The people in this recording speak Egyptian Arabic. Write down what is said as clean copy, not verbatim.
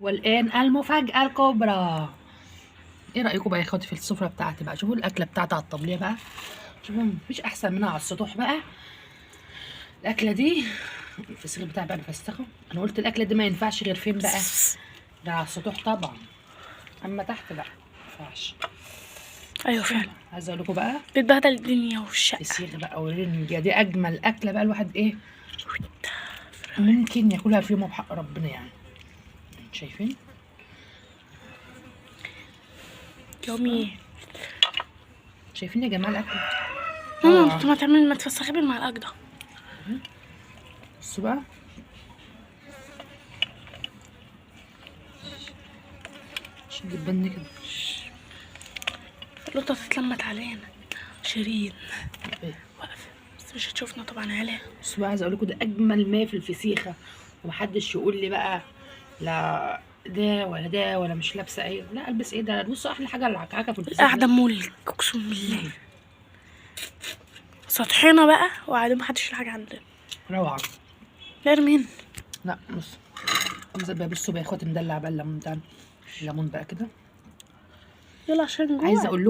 والان المفاجاة الكبرى. ايه رايكم بقى يا اخواتي في السفرة بتاعتي بقى؟ شوفوا الاكلة بتاعتي على الطبلية بقى، شوفوا مفيش احسن منها على السطوح بقى. الاكلة دي الفسيخ بتاعي بقى نفسخه. انا قلت الاكلة دي ما ينفعش غير فين بقى؟ ده على السطوح طبعا، اما تحت لا ما ينفعش. ايوه فعلا. عايزه اقول لكم بقى بتبهدل الدنيا والشقه. فسيخ بقى ورنجة دي اجمل اكله بقى الواحد ايه ممكن ياكلها في يومه بحق ربنا يعني. شايفين؟ يومي. شايفين يا جماعة الاكل؟ ماما انت ما تعمل ما تفسخي بالمعلقه كده. بصوا بقى، شد البن كده. القطة اتلمت علينا. شيرين إيه؟ واقفة بس مش هتشوفنا طبعا عليها. بصوا بقى، عايزه اقول لكم ده اجمل ما في الفسيخه، ومحدش يقول لي بقى لا ده ولا ده ولا مش لابسه ايه، لا البس ايه ده. بصوا احلى حاجة العكعكه في الفسيخ. القعدة ملك اقسم بالله. سطحنا بقى وقاعدين محدش يلاقي حاجة عندنا. روعه. لا ارمين. لا بص انزل بقى. بصوا بقى يا اخواتي، مدلع بقى الليمون بتاعنا، الليمون بقى كده. يلا عشان جوع. عايزه اقول لكم